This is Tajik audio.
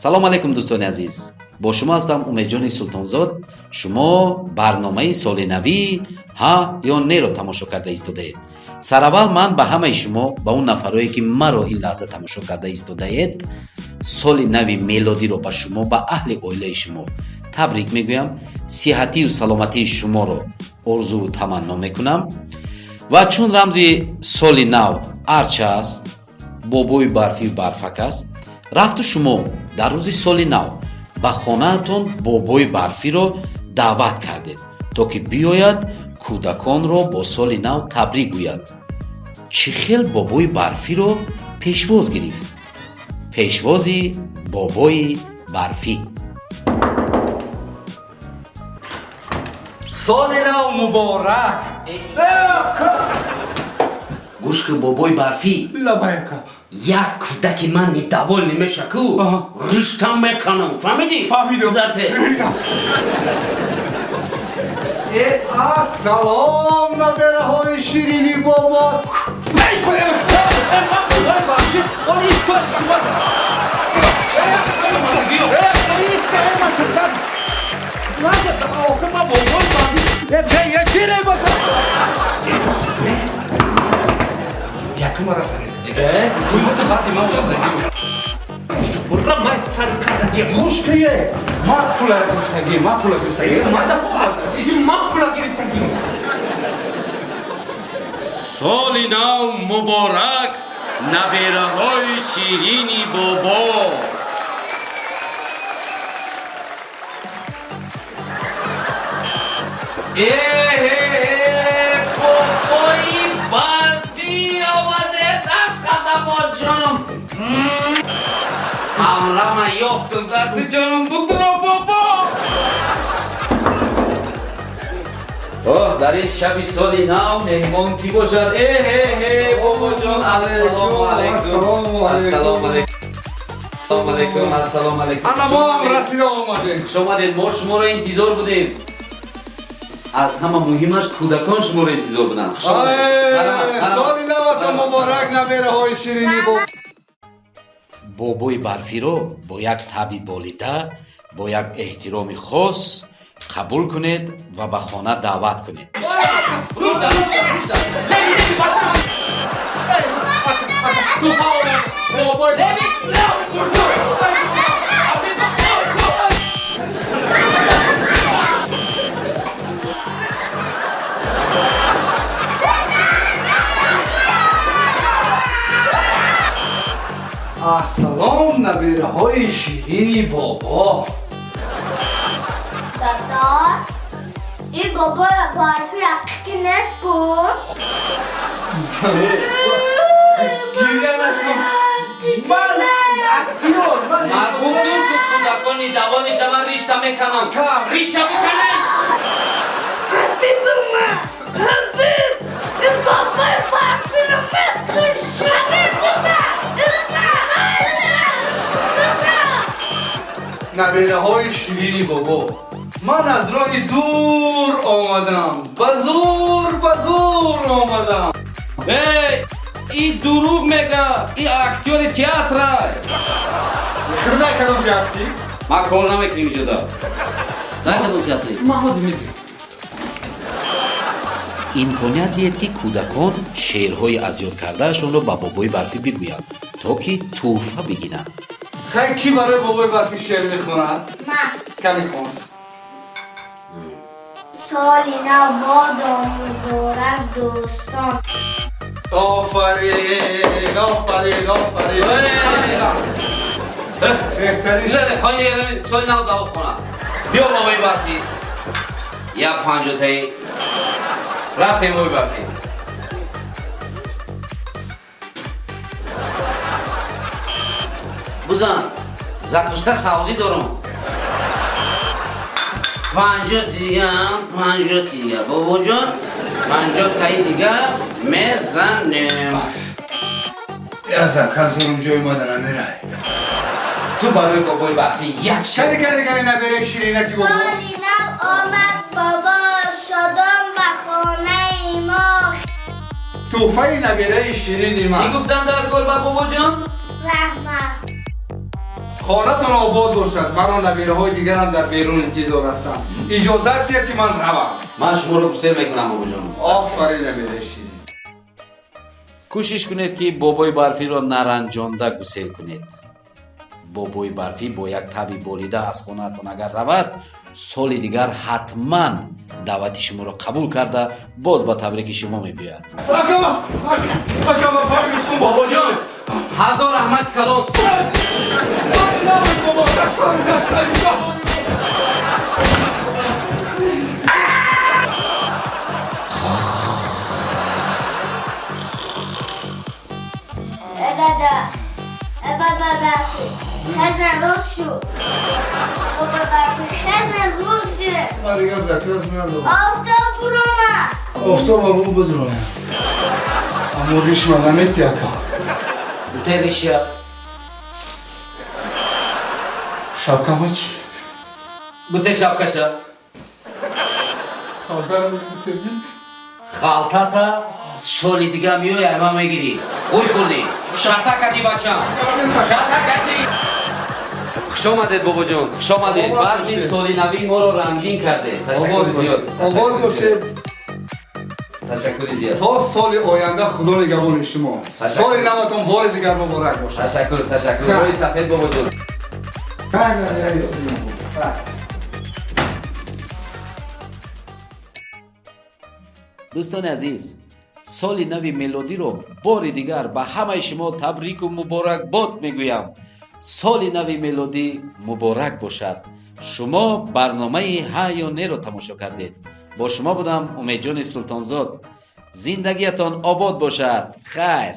Салом алейкум, дӯстони азиз, бо шумо ҳастам Умедҷони Султонзод. Шумо барномаи соли навӣ ҳа ё неро тамошо карда истодаед. Сараввал ман ба ҳамаи шумо, ба он нафарое, ки маро ин лаҳза тамошо карда истодаед, соли нави мелодиро ба шумо, ба аҳли оилаи шумо табрик мегӯям, сиҳатию саломатии шуморо орзуву таманно мекунам. Ва чун рамзи соли нав арча аст, бобои барфию барфак аст, рафту шумо дар рӯзи соли нав ба хонаатон бобои барфиро даъват кардед, то ки биёяд, кӯдаконро бо соли нав табрик гӯяд. Чӣ хел бобои барфиро пешвоз гирифт? Пешвози бобои барфӣ. Соли нав муборак! Гӯш ки, бобои барфӣ. Лаббай, ака. Як кӯдаки ман недовольный меша ку, риштам меканам, фаҳмидӣ? Фаҳмидам. Гузарте. Э, ассалом, набераҳои ширини бобо! Гӯшкае, ма пула гирифтагӣ, ма пула гирифтагӣ, ма пула гирифтагӣ. Соли нав муборак, набераҳои ширини бобо! Эҳе, бобои барфӣ омадед, хадамо ҷонам, ҳамрама ёфтум, дади ҷонам, бутро бобо. Оҳ, дар ин шаби соли нав меҳмон кӣ бошад? Эҳеҳе, бобоҷон, ассалому алайкум, ассалому алайкум, ассалому алайкум. Ана мо ҳам расида омадем. Хуш омадед, мо шуморо интизор будем. Аз ҳама муҳимаш, кӯдакон шуморо интизор буданд. Хуш омадед. Соли наватон муборак, набераҳои ширини бобо! Бобои барфиро бо як таби болида, бо як эҳтироми хос қабул кунед ва ба хона даъват кунед. Туфа омад бобои. Ассалом, набераҳои ширини бобо! Дада, ин бобои барфи ҳақиқӣ нест ку? Гиря накун, ман актёр, ман. Ман гуфтум ку, кӯдакони давони шаванд, ришта меканам. Риша биканед. Ҳабиб, ҳабиб, ин бобои барфиро мекушам! Бизан, бизан! Набераҳои ширини бобо, ман аз роҳи дур омадам, ба зур, ба зур омадам. Эй, и дурӯғ мега, и актёри театра. Хирда кадом театри? Ман кор намекунем иҷода. Дар кадом театри? Ман ҳозир мебинам. Имконият диҳед, ки кӯдакон шеърҳои аз ёд кардаашонро ба бобои барфӣ бигӯянд, то ки тӯҳфа бигиранд. Хай, кӣ барои бобои барфӣ шеър мехонад? Ман. Кани, хон. Соли нав бодо муборак, дӯстон! Офарин, офарин, офарин! Беҳтарин. Соли нав даво хона. Биё, бобои барфӣ, як панҷотаи рафтем, бобои барфӣ. Бузан, закуска савзӣ дорам. 50 дига, 50 дига, бобоҷон, 50 таи дига мезанем. Я заказ дорум, ҷои мада намерай. Ту барои бобои барфӣ як шеър. Кани, кани, кани, набераи ширинаки бобо. Соли нав Тӯҳфаи набираи ширини ман. Чӣ гуфтан дар кор ба бобоҷон? Раҳмат. Хонатон обод бошад. Маро набираҳои дигарам дар берун интизор ҳастанд. Иҷозат диҳед ки ман равам. Ман шуморо гусел мекунам, бобоҷон. Офарин, набираи ширин. Кӯшиш кунед, ки бобои барфиро наранҷонда гусел кунед. Бобои барфӣ бо як таби болида аз хонаатон агар равад, соли дигар ҳатман даъвати шуморо қабул карда, боз ба табрики шумо мебиёяд. Бобоҷон, ҳазор раҳмати калон. Дада, баба барфӣ, хазан рӯз шуд. Баба барфӣ, хазан рӯз шуд. Ман дигар заказ надорам. Офтоб буромад. Офтоб абу бузроям. Аммо ришма намети, ака. Бутаи ришя. Шапкама чӣ? Бутаи шапкаша. Халтаро мебутеги? Халтата соли дига меои, ама мегирӣ. Ой, хӯрдӣ. Шарта кардӣ, бачам. Шарта кардӣ. Хуш омадед, бобоҷон, хуш омадед. Базми соли нави моро рангин кардед. Ташаккури зиёд. Обод бошед. Ташаккури зиёд. То соли оянда худо нигаҳбони шумо. Соли наватон бори дигар муборак бошад. Ташаккур, ташаккур. Рӯи сафед, бобоҷон. Дӯстони азиз, соли нави мелодиро бори дигар ба ҳамаи шумо табрику муборакбод мегӯям. Соли нави мелодӣ муборак бошад. Шумо барномаи ҳа ё неро тамошо кардед. Бо шумо будам Умедҷони Султонзод. Зиндагиятон обод бошад. Хайр.